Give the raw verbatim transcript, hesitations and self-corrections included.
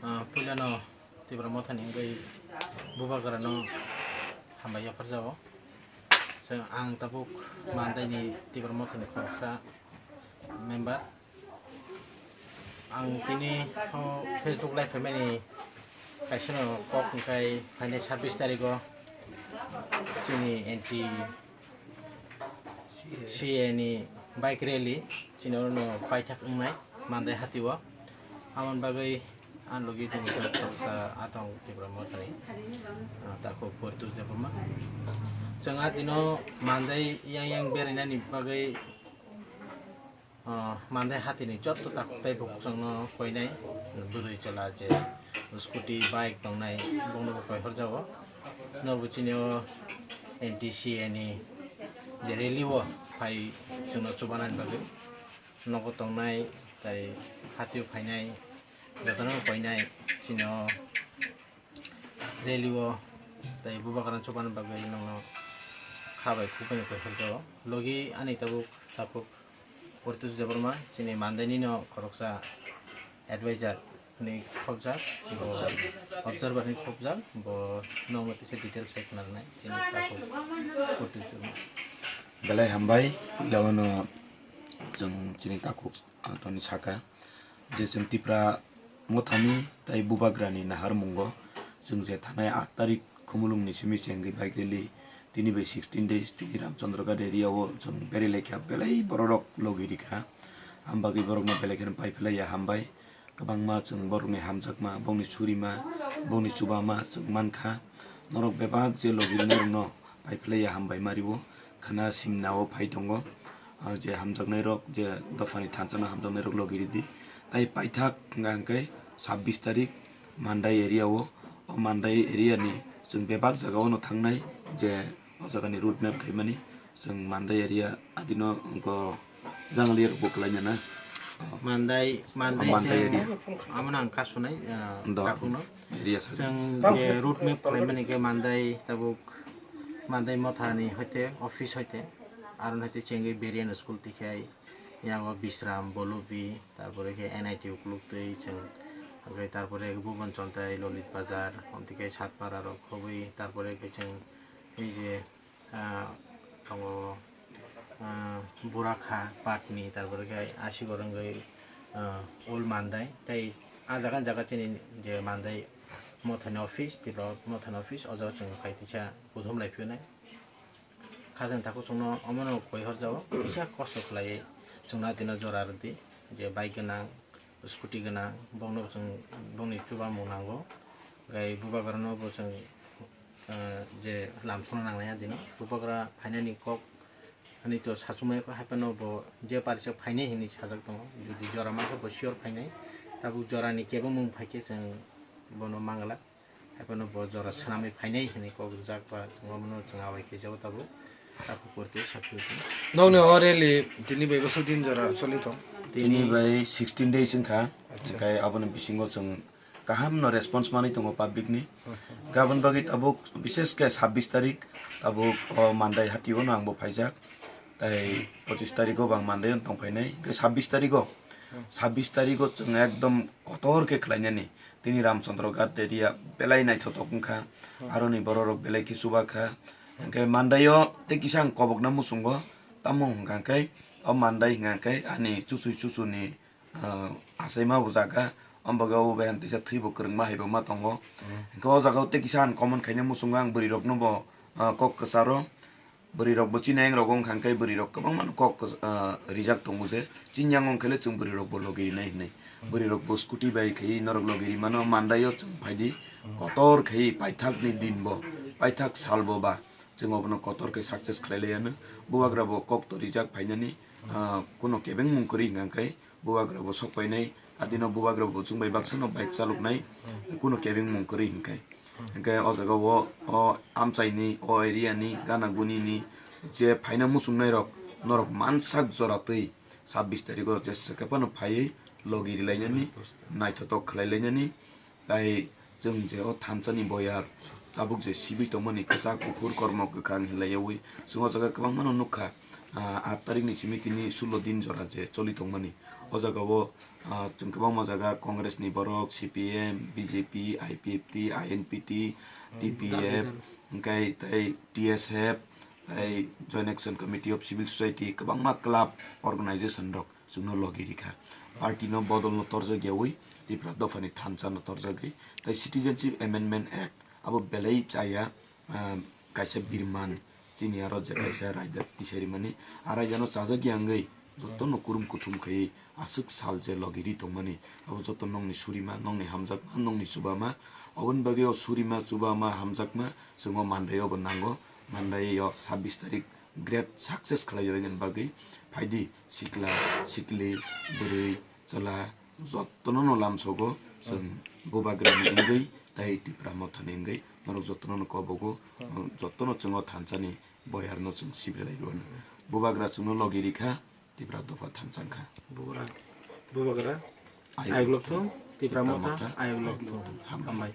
Ah, puilano Tipra Mothani wngwi Bubagrano hambai yapharjago. Chwng ang tabuk Mandaini Tipra Mothani khoroksa member. Ang tini o Facebook live phaimani kaisano kok hwnkhe phainai sabbish tarigo chini anti C A ni bike rally chini orono paithak wngnai Mandai hatio. Aboni bagwi ang logi tongo kok khoroksa atong Tipra Mothani, ah, takhuk Poritos Debbarma. Chwng a dino Mandai yang yang berainani bagwi Ah, Mandai hatini jotto takhuk tei bukhuk chwngno koinai, bwrwi chwla je scooty, bike tongnai, bongnobo koihorjago. Norbo chini o N T C A ni je rally o phai chwngno chubanani bagwi nogo tongnai tei hatio phainai jotono koinai chini o rally o tei Bubagrano chubani bagwi nokno kha bai khuk bai koihorjago. Logi ani tabuk takhuk Poritos Debbarma, chini Mandaini no khoroksa advisor ni khobjak, bo observer ni khobjak, bo nokno tisa details hai khwnarnai chini takhuk Poritos Debbarma. Belai hambai, puilano chwng chini takhuk, ah, toni saka je chwng Tipra Mothani tei Bubagrani naharmungo chwng je thanai aat tarik Khumulwngni simi chengwi bike rally tini bai sixteen days tini Ramchandra Ghat area o chwng beri laikha belai bororok logi rikha. Am bagwi borokno belai kheno pai phlaiya hambai. Kwbangma chwng borokni hamjakma, bongni surima, bongni chubama chwng mankha. Norok bebak je logi rinairokno pai phlaiya hambai mario. Khana simna o phai tongo. Ah, je hamjaknairok, je dophani thansa no hamjaknairok logi ridi. Tai paithak hwnka hwnkhe sabbish tarik Mandai area o, o Mandai area ni chwng bebak jaga o no thangnai je o jaga ni route map khaimani chwng Mandai area adino wngkha Jangli rok bo kwlai nana. Mandai, Mandai Mandai chwng area. Amo nang kasunai, ah, Do. Takhukno. Area sa. Chwng je route map khlaimani khe Mandai tabuk, Mandai Mothani hoite office hoite, aron hoite chengwi Berian school tikhai, yago Bisram, Bolubi, tarpore khe N I T ukuluk twi chwng, tarpore, tarpore Bhuban Chontai, Lolit Bazar, omtike Satpara rok khobwi, tarpore khe chwng ei je ah, tongo, ah, Burakha, Patni, tarpore khe Asigor wngwi, ah, Old Mandai, tei ah jaga jaga chini je Mandai Mothani office, Tipra Mothani office, o jaga chwng phai teisa kuthum lai phiyonai. Khajang takhuk chwngno omono koi horjao, kisa kosto khlaiwi chwngno atino jora rwdi, je bike gwnang, scooty gwnang, bongno chwng bongni chubamung nango. Gai Bubagrano bo chwng, ah, je lamsokna nangnai adino. Bubagra phainani kok ani to sachumai kho, haiphano bo je parisa phainai hinwi sajak tongo. Jodi jora mankhe bo sure phainai. Tabuk jorani kebengmung phaikhe chwng bono manglak. Haiphano bo jora swnamwi phainai hinwi kok rijak ba chwng omono chwng abai khe jabo tabuk. Takhuk Poritos sakhi. Nokni o rally tini bai bwswk din jora choli tong? Tini bai sixteen days wngkha. Acha. Hwnkhe aboni bisingo chwng kaham no response manwi tongo public ni. Gabon bagwi tabuk bishesh khe sabbish tarik tabuk o Mandai hatio no ang bo phaijak. Tai pochis tariko bo ang Mandai o tong phainai. Hwnkhe sabbish tariko, sabbish tariko chwng ekdom kotor khe khlainani. Tini Ramchandra Ghat area belai naithotok wngkha. Aroni bororok belai khe chubakha. Hwnkhe Mandai o tei kisa ang kobokna muchungo. Tamo hwnkha khe o Mandai hwnkha khe ani chuchwi chuchuni ah, achaima bo jaga, o bagwi o bai tisa thwi bo kwrwngma hai bo ma tongo. Hwnkhe o jaga o tei kisa ang comment khaina muchungo ang bwrwi rokno bo, ah, kok kwcharo. Bwrwi rok bo chini ayang rogo wngkha hwnkhe bwrwi rok kwbangma no kok kwch-, ah, rijak tongo je chini yango wngkhe le chwng bwrwi rok bo logi rinai hinwi. Bwrwi rok bo scooty bai khai norok logi ri mano, Mandai o chwng phaidi kotor khai paithak ni din bo, paithak sal bo ba chwng obono kotor khe success khlai lai ano. Bubagra bo kok to rijak phainani, ah, kuno kebeng mung kwrwi hwnkha khe Bubagra bo sok painai, adino Bubagra bo chwng bai baksa no bike chaloknai, kuno kebeng mung kwrwi hwnkhe. Hwnkhe o jaga o, o amchaini, o area ni, gana guni ni je phaina muchungnai rok, norok mansak jora twi sabbish tariko jesa khe phano phaiwi logi rilainani, naithotok khlai lainani, Tai chwng je o thansa ni boyar tabuk je sibui tongmani kwchak kuphur kormo kwkhwrang hinlaiwi chwng o jaga kwbangma no nukha, ah, aat tarik ni simi tini sulo din jora je choli tongmani. O jaga o, ah, chwng kwbangma jaga Congress ni borok, C P M, B J P, I P F T, I N P T, T P F, hwnkhe tei T S F, tei Joint Action Committee of Civil Society, kwbangma club, organization rok chwngno logi rikha. Party no bodol no torjak yawi, Tipra dopha ni thansa no torjagwi, tei Citizenship Amendment Act abo belai chaya, ah, kaisa birman, chini aro je kaisa raida tisari mani, a raida no chajak ya wngwi joto no kurum kuthum khai aswk sal je logi ri tongmani, abo joto nongni surima, nongni hamjakma, nongni chubama, oboni bagwi o surima, chubama, hamjakma chwng o Monday o bo nango, Monday o sabbish tarik great success khlai rwna bagwi phaidi sikla, sikli, bwrwi, chwla, jotono no lamsogo chwng bubagra ni wngwi tei Tipra Motha ni wngwi norok jotono no kobogo, jotono chwng o thansa ni boyar no chwng sibrilai rwno. Bubagra chwngno logi rikha, Tipra dopha thansa wngkha. Bubagra, bubagra, ayuk ayuk lok thung, Tipra Motha, ayuk lok thung. Hambai.